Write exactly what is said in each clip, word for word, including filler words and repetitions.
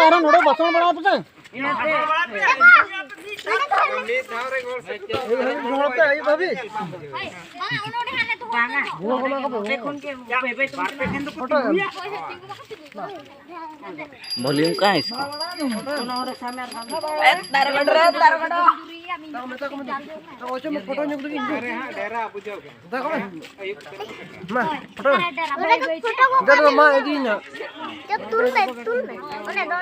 ᱟᱨ ᱱᱚᱰᱮ ᱵᱟᱥᱚᱱ ᱵᱟᱲᱟ ᱯᱮᱥᱮ᱾ ᱮᱭ ᱦᱟᱹᱵᱤᱡ ᱜᱚᱦᱚᱲ ᱯᱮ, ᱟᱹᱭᱩᱵ ᱦᱟᱹᱵᱤᱡ᱾ ᱵᱟᱝᱟ᱾ ᱜᱚᱦᱚᱲ ᱚᱱᱟ ᱠᱚᱫᱚ᱾ ᱚᱸᱰᱮ ᱠᱷᱚᱱ ᱜᱮ ᱵᱟᱹᱭ ᱵᱟᱹᱭ ᱛᱮ ᱯᱷᱳᱴᱳ ᱮᱢ᱾ ᱵᱷᱚᱞᱤᱭᱩᱢ ᱠᱟᱦᱟᱸ ᱤᱥᱠᱟ? ᱢᱟ, ᱯᱷᱳᱴᱳ ᱧᱚᱜ ᱞᱟᱹᱜᱤᱫ ᱤᱧ ᱫᱚ᱾ ᱢᱟ, ᱯᱷᱳᱴᱳ᱾ ᱚᱱᱟ ᱫᱚ ᱯᱷᱳᱴᱳ ᱠᱚ ᱫᱮ ᱫᱚ, ᱢᱟ, ᱤᱫᱤᱭ ᱢᱮ᱾ ᱪᱚ, ᱛᱩᱞ ᱢᱮ, ᱛᱩᱞ ᱢᱮ᱾ ᱚᱱᱮ ᱫᱚ᱾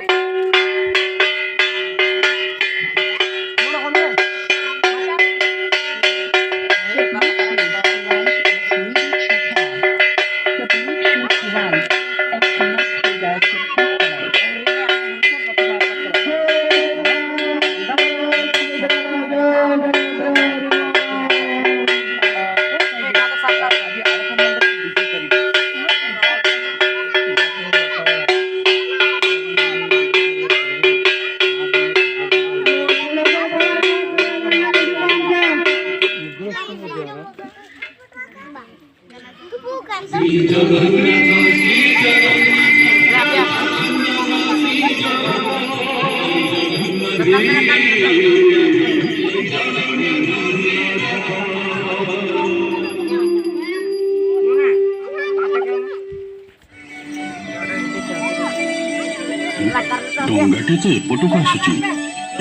ᱫᱚᱝ ᱜᱟᱹᱰᱤ ᱫᱚ ᱮᱯᱚᱴᱩᱠ ᱟᱥᱩᱪᱤ᱾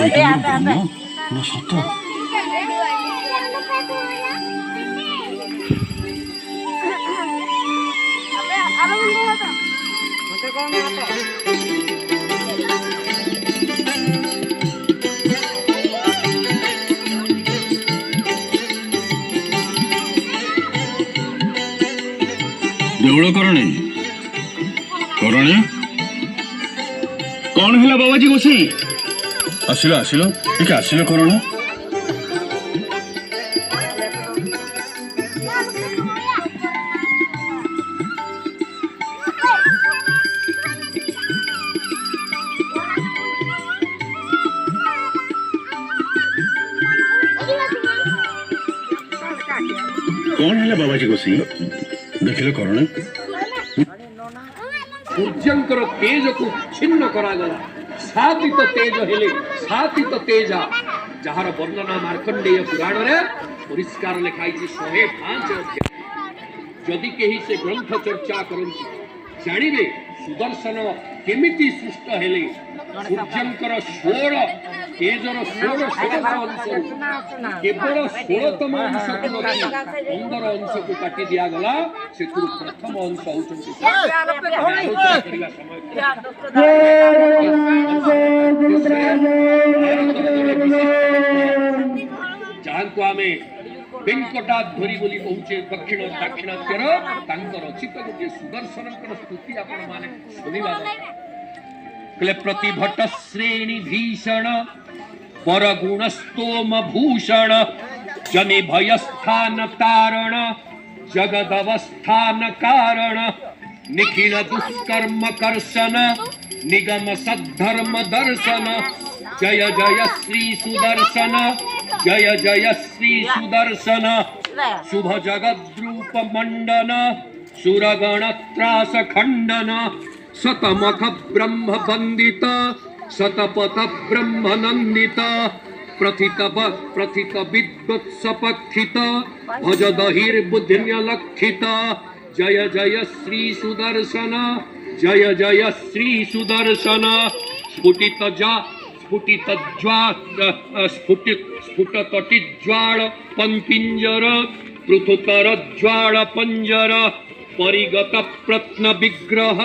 ᱮᱭ ᱫᱚᱝ ᱫᱚ ᱵᱟᱝ, ᱱᱚᱣᱟ ᱥᱟᱛᱟ᱾ ଦେଉଳ କରଣୀ। କରଣୀ? କଣ ହେଲା ବାବାଜୀ ଗୋଷୀ? ଆସିଲ, ଆସିଲ, ଟିକେ ଆସିଲ କରଣ। କଣ ହେଲା ବାବାଜୀ ଗୋଷୀ? ଦେଖିଲ କରଣ। ସୂର୍ଯ୍ୟଙ୍କର ତେଜକୁ ଛିନ୍ନ କରାଗଲା। ସାତିତ ତେଜ ହେଲେ, ସାତିତ ତେଜା, ଯାହାର ବର୍ଣ୍ଣନା ମାର୍କଣ୍ଡେୟ ପୁରାଣରେ ପରିଷ୍କାର ଲେଖା ହେଇଛି ଶହେ ପାଞ୍ଚ ଅଧ୍ୟାୟ। ଯଦି କେହି ସେ ଗ୍ରନ୍ଥ ଚର୍ଚ୍ଚା କରନ୍ତି, ଜାଣିବେ ସୁଦର୍ଶନ କେମିତି ସୃଷ୍ଟ ହେଲେ। ସୂର୍ଯ୍ୟଙ୍କର ଷୋଳ, ତେଜର ଷୋଳ ଷୋଡ଼ଶ ଅଂଶରୁ କେବଳ ଷୋଳତମ ଅଂଶକୁ ରଖି ପନ୍ଦର ଅଂଶକୁ କାଟି ଦିଆଗଲା। ସେଥିରୁ ପ୍ରଥମ ଅଂଶ ହଉଛନ୍ତି ଆଲୋଚନା କରିବା ସମୟ, ଯାହାଙ୍କୁ ଆମେ ବେଙ୍କଟାଧ୍ୱରୀ ବୋଲି କହୁଛେ, ଦକ୍ଷିଣ ଦାକ୍ଷିଣାତ୍ୟର, ତାଙ୍କର ଅଛି ତ ଗୋଟିଏ ସୁଦର୍ଶନଙ୍କର ସ୍ତୁତି ଆପଣମାନେ ଶୁଣିବା ଦରକାର। କହିଲେ, ପ୍ରତିଭଟ ଶ୍ରେଣୀ ଭୀଷଣ ବରଗୁଣ ସ୍ତୋମ ଭୂଷଣ, ଜନି ଭୟ ସ୍ଥାନ ତାରଣ, ଜଗଦବସ୍ଥାନ କାରଣ, ନିଖିଳ ଦୁଷ୍କର୍ମ କର୍ଷଣ, ନିଗମ ସଦ୍ଧର୍ମ ଦର୍ଶନ। ଜୟ ଜୟ ଶ୍ରୀ ସୁଦର୍ଶନ, ଜୟ ଜୟ ଶ୍ରୀ ସୁଦର୍ଶନ। ଶୁଭ ଜଗଦ୍ରୂପ ମଣ୍ଡନ, ସୁରଗଣ ତ୍ରାସ ଖଣ୍ଡନ, ଶତମଖ ବ୍ରହ୍ମ ବନ୍ଦିତ, ଶତପଥ ବ୍ରହ୍ମ ନନ୍ଦିତ, ପ୍ରଥିତ ବ-, ପ୍ରଥିତ ବିଦ୍ବତ୍ସ ପକ୍ଷିତ, ଭଜ ଦହିର୍ବୁଦ୍ଧିନ୍ୟ ଲକ୍ଷିତ। ଜୟ ଜୟ ଶ୍ରୀ ସୁଦର୍ଶନ, ଜୟ ଜୟ ଶ୍ରୀ ସୁଦର୍ଶନ। ସ୍ଫୁଟିତ ଜା-, ସ୍ଫୁଟିତ ଜ୍ୱା-, ଅ, ଅ, ସ୍ଫୁଟି-, ସ୍ଫୁଟ ତଟି ଜ୍ୱାଳ ପଙ୍କିଞ୍ଜର, ପୃଥୁତର ଜ୍ୱାଳ ପଞ୍ଜର, ପରିଗତ ପ୍ରତ୍ନ ବିଗ୍ରହ,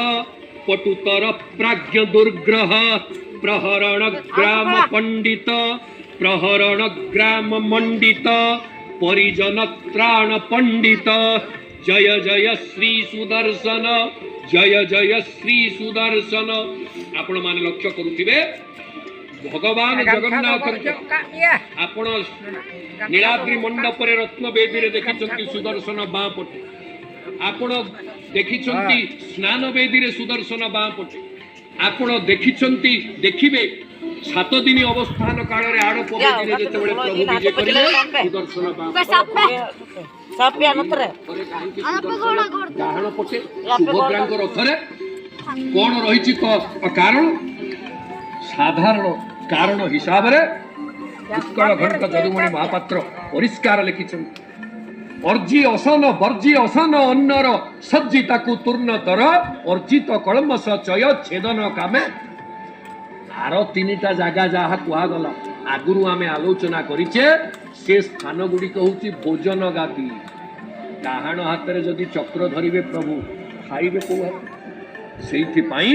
ପଟୁତର ପ୍ରାଜ୍ଞ ଦୁର୍ଗ୍ରହ, ପ୍ରହରଣ ଗ୍ରାମ ପଣ୍ଡିତ, ପ୍ରହରଣ ଗ୍ରାମ ମଣ୍ଡିତ, ପରିଜନ ତ୍ରାଣ ପଣ୍ଡିତ। ଜୟ ଜୟ ଶ୍ରୀ ସୁଦର୍ଶନ, ଜୟ ଜୟ ଶ୍ରୀ ସୁଦର୍ଶନ। ଆପଣମାନେ ଲକ୍ଷ୍ୟ କରୁଥିବେ, ଭଗବାନ ଜଗନ୍ନାଥଙ୍କ, ଆପଣ ନୀଳାଦ୍ରି ମଣ୍ଡପରେ ରତ୍ନ ବେଦୀରେ ଦେଖିଛନ୍ତି ସୁଦର୍ଶନ ବାଁ ପଟେ, ଆପଣ ଦେଖିଛନ୍ତି ସ୍ନାନ ବେଦୀରେ ସୁଦର୍ଶନ ବାଁ ପଟେ, ଆପଣ ଦେଖିଛନ୍ତି, ଦେଖିବେ ସାତ ଦିନ ଅବସ୍ଥାନ କାଳରେ ଆଡ଼ପ ବେଦୀରେ ଯେତେବେଳେ ପ୍ରଭୁ ବିଜେ କରିବେ, ସୁଦର୍ଶନ ବାଁ ପଟେ। ଥରେ କାହିଁକି ସୁଦର୍ଶନ ଡାହାଣ ପଟେ ସୁଭଦ୍ରାଙ୍କ ରଥରେ କ'ଣ ରହିଛି କ କାରଣ? ସାଧାରଣ କାରଣ ହିସାବରେ ଉତ୍କଳ ଘଣ୍ଟ ଯଦୁମଣି ମହାପାତ୍ର ପରିଷ୍କାର ଲେଖିଛନ୍ତି, ଅର୍ଜି ଅସନ ବର୍ଜି ଅସନ, ଅନ୍ନର ସଜ୍ଜି ତାକୁ ତୂର୍ଣ୍ଣ ତର, ଅର୍ଜିତ କଳମସ ଚୟ ଛେଦନ କାମେ। ଆର ତିନିଟା ଜାଗା ଯାହା କୁହାଗଲା, ଆଗରୁ ଆମେ ଆଲୋଚନା କରିଛେ, ସେ ସ୍ଥାନ ଗୁଡ଼ିକ ହଉଛି ଭୋଜନ ଗାଦି। ଡାହାଣ ହାତରେ ଯଦି ଚକ୍ର ଧରିବେ ପ୍ରଭୁ, ଖାଇବେ କୋଉ ହାତ? ସେଇଥିପାଇଁ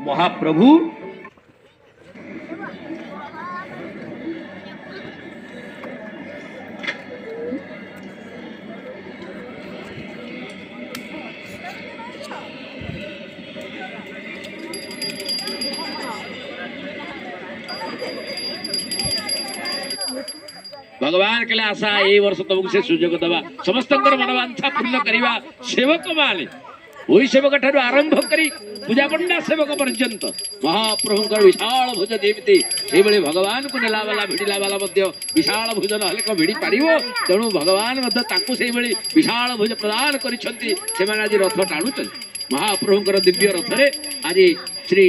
ମହାପ୍ରଭୁ ଭଗବାନ କହିଲେ, ଆଶା, ଏଇ ବର୍ଷ ତମକୁ ସେ ସୁଯୋଗ ଦବା, ସମସ୍ତଙ୍କର ମନବାଞ୍ଛା ପୂର୍ଣ୍ଣ କରିବା। ସେବକମାନେ, ଭୂଇ ସେବକ ଠାରୁ ଆରମ୍ଭ କରି ପୂଜା ପଣ୍ଡା ସେବକ ପର୍ଯ୍ୟନ୍ତ ମହାପ୍ରଭୁଙ୍କର ବିଶାଳ ଭୋଜ ଯେମିତି, ସେଇଭଳି ଭଗବାନଙ୍କୁ ନେଲା ବାଲା, ଭିଡ଼ିଲା ବାଲା ମଧ୍ୟ ବିଶାଳ ଭୋଜନ ହେଲେ କଣ ଭିଡ଼ି ପାରିବ? ତେଣୁ ଭଗବାନ ମଧ୍ୟ ତାଙ୍କୁ ସେଇଭଳି ବିଶାଳ ଭୋଜ ପ୍ରଦାନ କରିଛନ୍ତି। ସେମାନେ ଆଜି ରଥ ଟାଣୁଛନ୍ତି। ମହାପ୍ରଭୁଙ୍କର ଦିବ୍ୟ ରଥରେ ଆଜି ଶ୍ରୀ,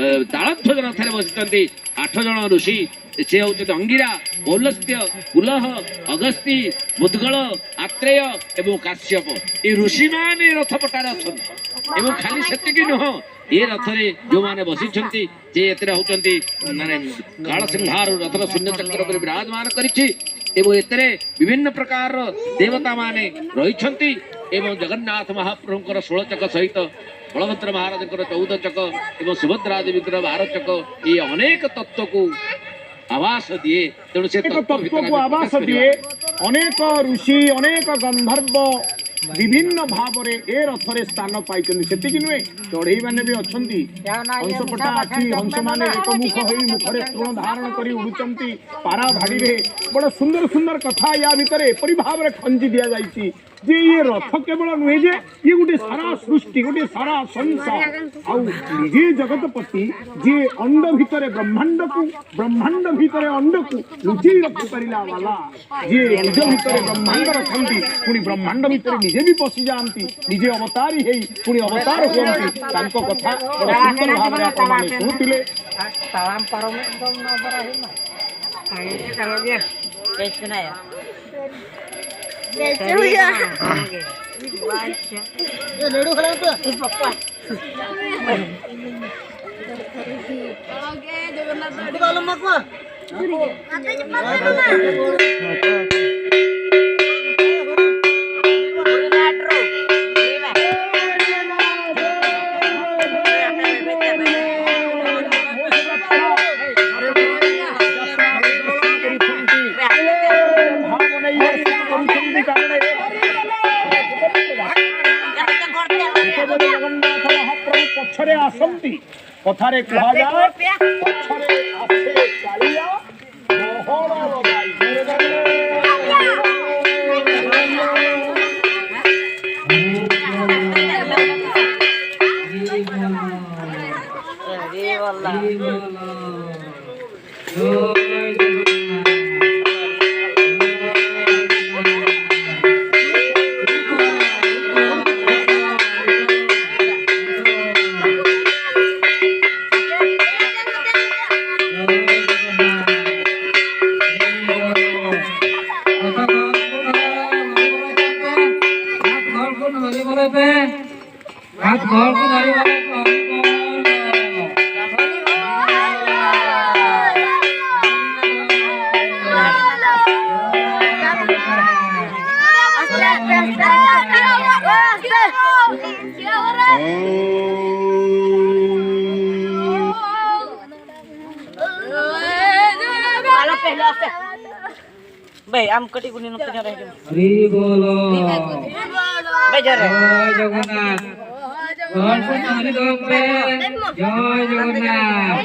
ଏ, ତାଳଧ୍ୱଜ ରଥରେ ବସିଛନ୍ତି ଆଠ ଜଣ ଋଷି। ସେ ହେଉଛନ୍ତି ଅଙ୍ଗିରା, ପୌଲସ୍ତ୍ୟ, ପୁଲହ, ଅଗସ୍ତି, ମୁଦ୍ଗଳ, ଆତ୍ରେୟ ଏବଂ କାଶ୍ୟପ। ଏ ଋଷିମାନେ ଏ ରଥ ପଟାରେ ଅଛନ୍ତି। ଏବଂ ଖାଲି ସେତିକି ନୁହଁ, ଏ ରଥରେ ଯେଉଁମାନେ ବସିଛନ୍ତି, ଯେ ଏଥିରେ ହେଉଛନ୍ତି, ମାନେ, କାଳସିଂହାର ରଥର ଶୂନ୍ୟ ଚକ୍ର ଉପରେ ବିରାଜମାନ କରିଛି ଏବଂ ଏଥିରେ ବିଭିନ୍ନ ପ୍ରକାରର ଦେବତାମାନେ ରହିଛନ୍ତି ଏବଂ ଜଗନ୍ନାଥ ମହାପ୍ରଭୁଙ୍କର ଷୋହଳ ଚକ ସହିତ ବଳଭଦ୍ର ମହାରାଜଙ୍କର ଚଉଦ ଚକ ଏବଂ ସୁଭଦ୍ରା ଦେବୀଙ୍କର ବାର ଚକ, ଏ ଅନେକ ତତ୍ତ୍ୱକୁ ଆଭାସ ଦିଏ। ତେଣୁ ସେ ଏକ ତତ୍ତ୍ୱ ଭିତରେ ତତ୍ତ୍ୱକୁ ଆମେ ଆଭାସ ପ୍ରବେଶ ଦିଏ। କରିବା। ଅନେକ ଋଷି, ଅନେକ ଗନ୍ଧର୍ବ ବିଭିନ୍ନ ଭାବରେ ଏ ରଥରେ ସ୍ଥାନ ପାଇଛନ୍ତି। ସେତିକି ନୁହେଁ, ଚଢ଼େଇମାନେ ବି ଅଛନ୍ତି। ହଂସପଟା ଆଖି, ହଂସମାନେ ଏକ ମୁଖ ହୋଇ ମୁଖରେ ତୃଣ ଧାରଣ କରି ଉଡ଼ୁଛନ୍ତି ପାରା ଭାଡ଼ିରେ। ବଡ଼ ସୁନ୍ଦର ସୁନ୍ଦର କଥା ୟା ଭିତରେ ଏପରି ଭାବରେ ଖଞ୍ଜି ଦିଆଯାଇଛି। ଯେ ଇଏ ରଥ କେବଳ ନୁହେଁ, ଯେ ଇଏ ଗୋଟେ ସାରା ସୃଷ୍ଟି, ଗୋଟେ ସାରା ସଂସାର। ଆଉ ନିଜେ ଜଗତପତି, ଯିଏ ଅଣ୍ଡ ଭିତରେ ବ୍ରହ୍ମାଣ୍ଡକୁ, ବ୍ରହ୍ମାଣ୍ଡ ଭିତରେ ଅଣ୍ଡକୁ ଲୁଚେଇ ରଖିପାରିଲା ବାଲା, ଯିଏ ନିଜ ଭିତରେ ବ୍ରହ୍ମାଣ୍ଡ ରଖନ୍ତି, ପୁଣି ବ୍ରହ୍ମାଣ୍ଡ ଭିତରେ ନିଜେ ବି ପଶିଯାଆନ୍ତି, ନିଜେ ଅବତାରୀ ହେଇ ପୁଣି ଅବତାର ହୁଅନ୍ତି, ତାଙ୍କ କଥା ବଡ଼ ସୁନ୍ଦର ଭାବରେ ଆପଣମାନେ ଶୁଣୁଥିଲେ। ପଛରେ ଆସନ୍ତି, କଥାରେ କୁହାଯାଏ, ପଛରେ ଆସେ କାଳିଆ, ଗହଳ ଲଗାଇ। ᱵᱷᱟᱭ, ᱟᱢ ᱠᱟᱹᱴᱤᱡ ᱩᱱᱤ ᱱᱚᱛᱮ ᱧᱚᱜ ᱨᱮ ᱦᱤᱡᱩᱜ ᱢᱮ᱾ ᱦᱨᱤ ᱵᱚᱞᱚ᱾ ᱵᱷᱟᱭ, ᱡᱚᱦᱟᱨ ᱜᱮ᱾ ᱡᱚᱭ ᱡᱚᱜᱚᱱᱱᱟᱛᱷ᱾ ᱜᱚᱦᱚᱲ ᱠᱚ ᱦᱟᱹᱨᱤ ᱫᱚᱦᱚ ᱯᱮ᱾ ᱡᱚᱭ ᱡᱚᱜᱚᱱᱱᱟᱛᱷ᱾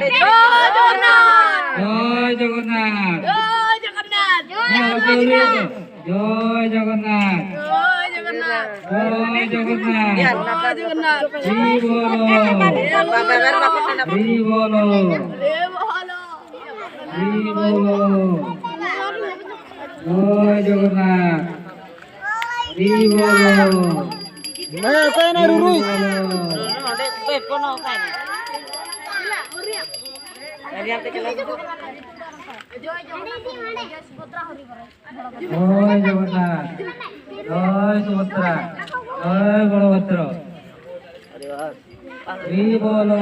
ᱡᱚᱭ ᱡᱚᱜᱚᱱᱱᱟᱛᱷ᱾ ᱡᱚᱭ ᱡᱚᱜᱚᱱᱱᱟᱛᱷ᱾ ᱦᱮᱸ, ᱦᱚᱪᱚ ᱦᱩᱭᱩᱜ ᱫᱚ᱾ ᱡᱚᱭ ᱡᱚᱜᱚᱱᱱᱟᱛᱷ᱾ ᱡᱚᱭ জয় জগন্নাথ। হরি বল। হরি বল। হরি বল। জয় জগন্নাথ। হরি বল। ᱦᱮᱸ, ᱚᱠᱟᱭᱮᱱᱟᱭ ᱨᱩᱨᱩᱭ? ᱦᱚᱨᱤ ᱵᱚᱞᱚ᱾ ᱡᱚᱭ ᱡᱚᱜᱚᱱᱱᱟᱛᱷ, ᱡᱚᱭ ᱥᱩᱵᱷᱚᱫᱨᱟ, ᱡᱚᱭ ᱵᱚᱲᱚᱵᱷᱚᱫᱨᱚ᱾ ᱦᱚᱨᱤ ᱵᱚᱞᱚ,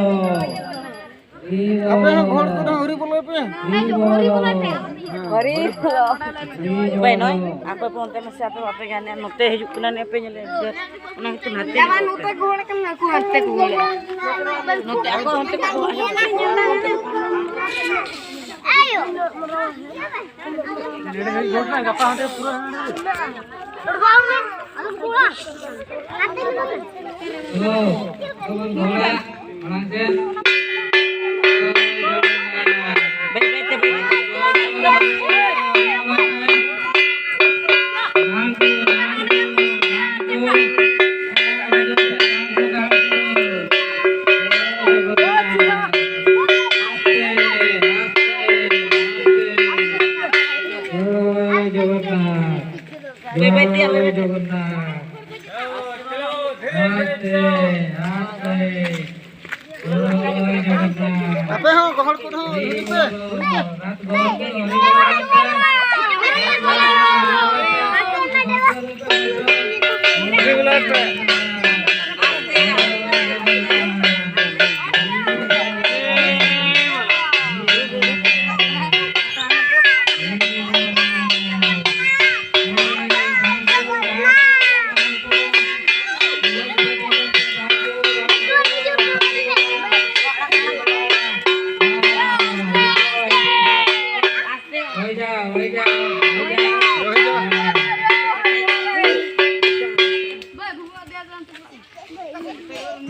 ᱦᱚᱨᱤ ᱟᱯᱮ ᱦᱚᱸ ᱵᱚᱞᱚ, ᱜᱚᱦᱚᱲ ᱠᱚᱫᱚ ᱦᱚᱨᱤ ᱵᱚᱞᱚᱭ ᱯᱮ᱾ ᱦᱚᱨᱤ ᱵᱚᱞᱚ᱾ ᱦᱚᱨᱤ ᱵᱚᱞᱚ᱾ ᱦᱚᱨᱤ ᱵᱚᱞᱚ᱾ ᱵᱟᱭ ᱱᱚᱭ, ᱟᱯᱮ ᱯᱮ ᱚᱱᱛᱮ ᱢᱟᱥᱮ ᱟᱯᱮ ᱵᱟᱯᱮ ᱜᱟᱱᱮᱜᱼᱟ, ᱱᱚᱛᱮ ᱦᱤᱡᱩᱜ ᱠᱟᱱᱟ ᱱᱮ ᱟᱯᱮ ᱧᱮᱞᱮ᱾ ᱚᱱᱟ ᱠᱷᱟᱹᱛᱤᱨ ᱱᱟᱛᱮ ᱡᱟᱢᱟ ᱱᱚᱛᱮ ᱜᱚᱦᱚᱲ ᱠᱟᱱᱟ, ᱟᱠᱚ ᱦᱟᱱᱛᱮ ᱠᱚ ᱜᱚᱦᱚᱲᱟ᱾ ᱱᱚᱛᱮ ᱟᱠᱚ ᱦᱟᱱᱛᱮ ᱠᱚ ᱜᱚᱦᱚᱲᱟ᱾ ᱟᱭᱳ᱾ ᱦᱮᱞᱳ, ᱢᱟᱲᱟᱝ ᱥᱮᱫ᱾ ᱡᱚᱭ ᱡᱚᱜᱚᱱᱱᱟᱛᱷ᱾ ᱵᱟᱹᱭ ᱵᱟᱹᱭ ᱛᱮ ᱟᱞᱮ ᱡᱚᱭ ᱡᱚᱜᱚᱱᱱᱟᱛᱷ᱾ ᱟᱥᱛᱮ, ᱟᱥᱛᱮ᱾ ᱡᱚᱭ ᱡᱚᱜᱚᱱᱱᱟᱛᱷ᱾ ᱟᱯᱮ ᱦᱚᱸ ᱜᱚᱦᱚᱲ ᱠᱚᱨᱮ ᱦᱚᱸ ᱦᱤᱡᱩᱜ ᱯᱮ᱾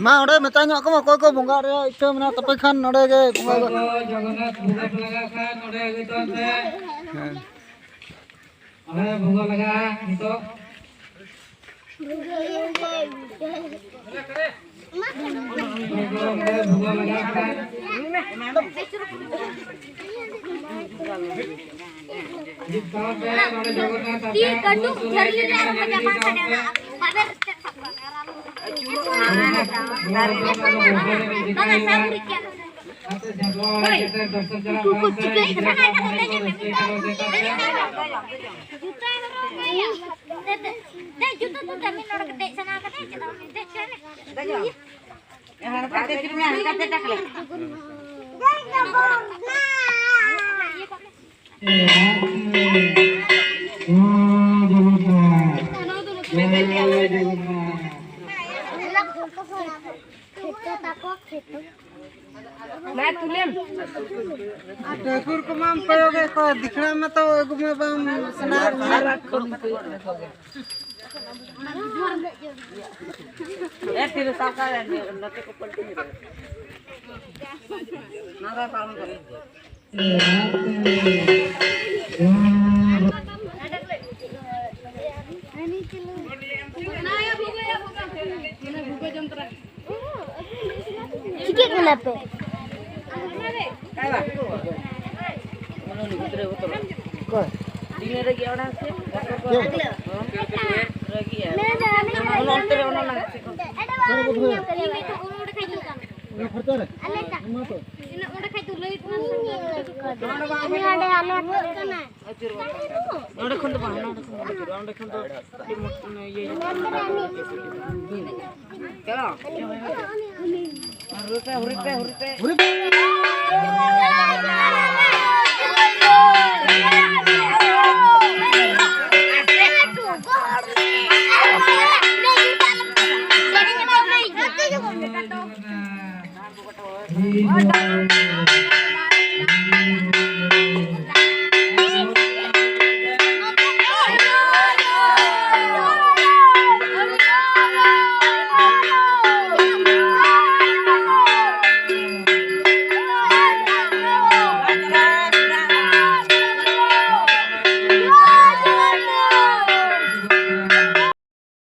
ᱢᱟ, ᱚᱸᱰᱮ ᱢᱮᱛᱟ ᱧᱚᱜ ᱠᱚᱢ, ᱚᱠᱚᱭ ᱠᱚ ᱵᱚᱸᱜᱟ ᱨᱮᱭᱟᱜ ᱤᱪᱪᱷᱟᱹ ᱢᱮᱱᱟᱜ ᱛᱟᱯᱮ ᱠᱷᱟᱱ, ᱱᱚᱰᱮ ᱜᱮ ᱵᱚᱸᱜᱟ ᱫᱚ᱾ ᱚᱠᱚᱭ ᱠᱚ ᱡᱚᱜᱚᱱᱱᱟᱛᱷ ᱵᱚᱸᱜᱟ ᱯᱮ ᱞᱟᱜᱟᱜ ᱠᱷᱟᱱ, ᱱᱚᱰᱮ ᱟᱹᱜᱩᱭ ᱛᱟᱵᱚᱱ ᱯᱮ᱾ ᱦᱮᱸ᱾ ᱚᱸᱰᱮ ᱵᱚᱸᱜᱟ ᱞᱟᱜᱟᱜᱼᱟ ᱱᱤᱛᱚᱜ᱾ ᱛᱤ ᱠᱟᱹᱴᱩᱵ ᱡᱷᱟᱹᱞᱤ ᱨᱮ ᱟᱨ ᱢᱚᱡᱟ ᱵᱟᱝ ᱥᱟᱰᱮᱭᱟ, ᱚᱱᱟ ᱵᱟᱵᱮᱨ ᱥᱟᱵ ᱠᱟᱜ ᱢᱮ ᱟᱨ ᱟᱞᱚᱢ ᱵᱟᱝᱟ, ᱥᱟᱵ ᱦᱩᱭ ᱠᱮᱭᱟ᱾ ᱩᱱᱠᱩ ᱠᱚ ᱪᱤᱠᱟᱹᱭ ᱠᱟᱱᱟ? ᱡᱩᱛᱟᱹ ᱦᱚᱨᱚᱜ ᱢᱮ ᱭᱟ᱾ ᱫᱮ, ᱫᱮ, ᱫᱮ, ᱡᱩᱛᱟᱹ ᱫᱚ ᱫᱮ, ᱢᱤᱫ ᱦᱚᱲ ᱫᱮᱡ ᱥᱟᱱᱟ ᱠᱟᱱᱟ, ᱪᱮᱫᱟᱜ ᱩᱱᱤ ᱫᱮᱡ ᱦᱚᱪᱚᱭ ᱢᱮ? ᱦᱟᱱᱠᱟᱛᱮ ᱪᱩᱨ ᱢᱮ, ᱦᱟᱱᱠᱟᱛᱮ ᱴᱟᱠᱞᱮ᱾ ᱢᱟ ᱛᱩᱞᱮᱢ᱾ ᱟᱨ ᱴᱷᱟᱹᱠᱩᱨ ᱠᱚᱢᱟᱢ ᱠᱚᱭᱚᱜᱮᱫ ᱠᱚᱣᱟ, ᱫᱤᱠᱷᱲᱟ ᱢᱟᱛᱚ ᱟᱹᱜᱩ ᱢᱟ ᱵᱟᱢ ᱥᱮᱬᱟ ᱟᱠᱟᱫ᱾ ᱮ, ᱛᱤᱨᱮ ᱥᱟᱵ ᱠᱟᱜ ᱱᱚᱛᱮ ᱠᱚ ᱯᱟᱞᱴᱤ ᱧᱚᱜ᱾ ᱱᱚᱣᱟ ᱫᱚ ᱯᱟᱨᱚᱢ ᱠᱟᱜ᱾ ᱪᱤᱠᱟᱹᱜ ᱠᱟᱱᱟ ᱯᱮ? ᱚᱠᱚᱭ? ᱚᱱᱟ ᱚᱱᱛᱮ ᱨᱮ, ᱚᱱᱟ ᱚᱱᱟ ᱚᱱᱟ ᱯᱷᱚᱨᱪᱟ ᱨᱮ? ᱚᱱᱟ ᱛᱚ᱾ ᱚᱸᱰᱮ ᱠᱷᱟᱡ ᱫᱚ ᱞᱟᱹᱭ ᱛᱟᱵᱚᱱ ᱥᱮ᱾ ᱚᱸᱰᱮ ᱟᱞᱮ ᱟᱹᱛᱩ ᱨᱮ᱾ ᱱᱚᱰᱮ ᱠᱷᱚᱱ ᱫᱚ ᱵᱟᱝ, ᱱᱚᱰᱮ ᱠᱷᱚᱱ ᱫᱚ ᱵᱟᱝ ᱟᱹᱪᱩᱨᱚᱜᱼᱟ, ᱚᱸᱰᱮ ᱠᱷᱚᱱ ᱫᱚ ᱠᱟᱹᱴᱤᱡ ᱢᱚᱴ-, ᱤᱭᱟᱹ ᱧᱚᱜ᱾ ᱪᱟᱞᱟᱣ᱾ ᱦᱩᱨᱤ ᱯᱮ, ᱦᱩᱨᱤ ᱯᱮ, ᱦᱩᱨᱤ ᱯᱮ᱾